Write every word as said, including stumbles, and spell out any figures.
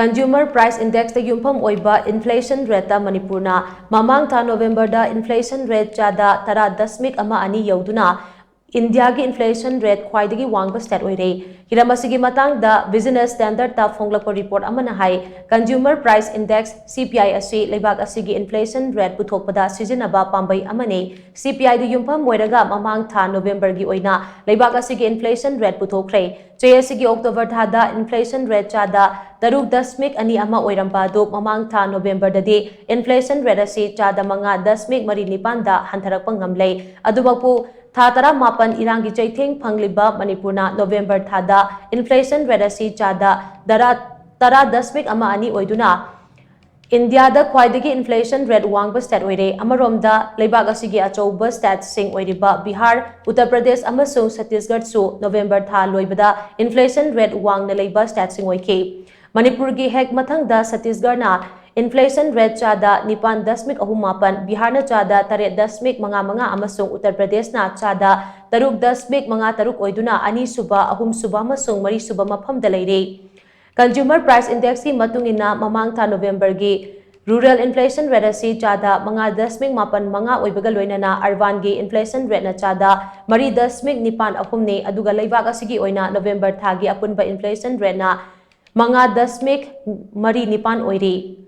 Consumer Price Indexꯇ ꯌꯨꯝꯐꯝ ꯑꯣꯏꯕ inflation rateꯇ ꯃꯅꯤꯄꯨꯔꯅ ꯃꯃꯥꯡ ꯊꯥ Novemberꯗ inflation rate ꯆꯥꯗ ꯇꯔꯥ ꯗꯁꯃꯤꯛ ꯑꯃ ꯑꯅꯤ ꯌꯧꯗꯨꯅ Indiaꯒꯤ inflation rate ꯈ꯭ꯋꯥꯏꯗꯒꯤ ꯋꯥꯡꯕ state ꯑꯣꯏꯔꯦ꯫ ꯍꯤꯔꯝ ꯑꯁꯤꯒꯤ ꯃꯇꯥꯡꯗ Business Standardꯇ ꯐꯣꯡꯂꯛꯄ report ꯑꯃꯅ ꯍꯥꯏ, Consumer Price Index, C P I, ꯑꯁꯤ ꯂꯩꯕꯥꯛ ꯑꯁꯤꯒꯤ inflation rate ꯄꯨꯊꯣꯛꯄꯗ ꯁꯤꯖꯤꯟꯅꯕ ꯄꯥꯝꯕꯩ ꯑꯃꯅꯤ꯫ C P Iꯗ ꯌꯨꯝꯐꯝ ꯑꯣꯏꯔꯒ ꯃꯃꯥꯡ ꯊꯥ Novemberꯒꯤ ꯑꯣꯏꯅ ꯂꯩꯕꯥꯛ ꯑꯁꯤꯒꯤ inflation rate ꯄꯨꯊꯣꯛꯈ꯭ꯔꯦ꯫ ꯆꯦ ꯑꯁꯤꯒꯤ October ꯊꯥꯗ inflation rate ꯆꯥꯗ ꯇꯔꯨꯛ ꯗꯁꯃꯤꯛ ꯑꯅꯤ ꯑꯃ ꯑꯣꯏꯔꯝꯕ ꯑꯗꯨ ꯃꯃꯥꯡ ꯊꯥ Novemberꯗꯗꯤ inflation rate ꯑꯁꯤ ꯆꯥꯗ ꯃꯉꯥ ꯗꯁꯃꯤꯛ ꯃꯔꯤ ꯅꯤꯄꯥꯟꯗ ꯍꯟꯊꯔꯛꯄ ꯉꯝꯂꯦ꯫ ꯑꯗꯨꯃꯛꯄꯨ, ꯊꯥ ꯇꯔꯥꯃꯥꯄꯟ ꯏꯔꯥꯡꯒꯤ ꯆꯩꯊꯦꯡ ꯐꯪꯂꯤꯕ ꯃꯅꯤꯄꯨꯔꯅ November ꯊꯥꯗ inflation rate ꯑꯁꯤ ꯆꯥꯗ ꯇꯔꯥ, ꯇꯔꯥ ꯗꯁꯃꯤꯛ ꯑꯃ ꯑꯅꯤ ꯑꯣꯏꯗꯨꯅ Indiaꯗ ꯈ꯭ꯋꯥꯏꯗꯒꯤ inflation rate ꯋꯥꯡꯕ state ꯑꯣꯏꯔꯦ꯫ ꯑꯃꯔꯣꯝꯗ, ꯂꯩꯕꯥꯛ ꯑꯁꯤꯒꯤ ꯑꯆꯧꯕ stateꯁꯤꯡ ꯑꯣꯏꯔꯤꯕ ꯕꯤꯍꯥꯔ, ꯎꯠꯇꯔ ꯄ꯭ꯔꯗꯦꯁ ꯑꯃꯁꯨꯡ ꯆꯠꯇꯤꯁꯒꯔꯁꯨ November ꯊꯥ ꯂꯣꯏꯕꯗ inflation rate ꯋꯥꯡꯅ ꯂꯩꯕ stateꯁꯤꯡ ꯑꯣꯏꯈꯤ꯫ ꯃꯅꯤꯄꯨꯔꯒꯤ ꯍꯦꯛ ꯃꯊꯪꯗ ꯆꯠꯇꯤꯁꯒꯔꯅ inflation rate ꯆꯥꯗ ꯅꯤꯄꯥꯟ ꯗꯁꯃꯤꯛ ꯑꯍꯨꯝ ꯃꯥꯄꯟ, ꯕꯤꯍꯥꯔꯅ ꯆꯥꯗ ꯇꯔꯦꯠ ꯗꯁꯃꯤꯛ ꯃꯉꯥ ꯃꯉꯥ ꯑꯃꯁꯨꯡ ꯎꯠꯇꯔ ꯄ꯭ꯔꯗꯦꯁꯅ ꯆꯥꯗ ꯇꯔꯨꯛ ꯗꯁꯃꯤꯛ ꯃꯉꯥ ꯇꯔꯨꯛ ꯑꯣꯏꯗꯨꯅ ꯑꯅꯤꯁꯨꯕ, ꯑꯍꯨꯝꯁꯨꯕ ꯑꯃꯁꯨꯡ ꯃꯔꯤꯁꯨꯕ ꯃꯐꯝꯗ ꯂꯩꯔꯤ꯫ Consumer Price Indexꯀꯤ ꯃꯇꯨꯡ ꯏꯟꯅ, ꯃꯃꯥꯡ ꯊꯥ Novemberꯒꯤ rural inflation rate ꯑꯁꯤ ꯆꯥꯗ ꯃꯉꯥ ꯗꯁꯃꯤꯛ ꯃꯥꯄꯟ ꯃꯉꯥ ꯑꯣꯏꯕꯒ ꯂꯣꯏꯅꯅ urbanꯒꯤ inflation rateꯅ ꯆꯥꯗ ꯃꯔꯤ ꯗꯁꯃꯤꯛ ꯅꯤꯄꯥꯟ ꯑꯍꯨꯝꯅꯤ, ꯑꯗꯨꯒ ꯂꯩꯕꯥꯛ ꯑꯁꯤꯒꯤ ꯑꯣꯏꯅ November ꯊꯥꯒꯤ ꯑꯄꯨꯟꯕ inflation rateꯅ ꯃꯉꯥ ꯗꯁꯃꯤꯛ ꯃꯔꯤ ꯅꯤꯄꯥꯟ ꯑꯣꯏꯔꯤ꯫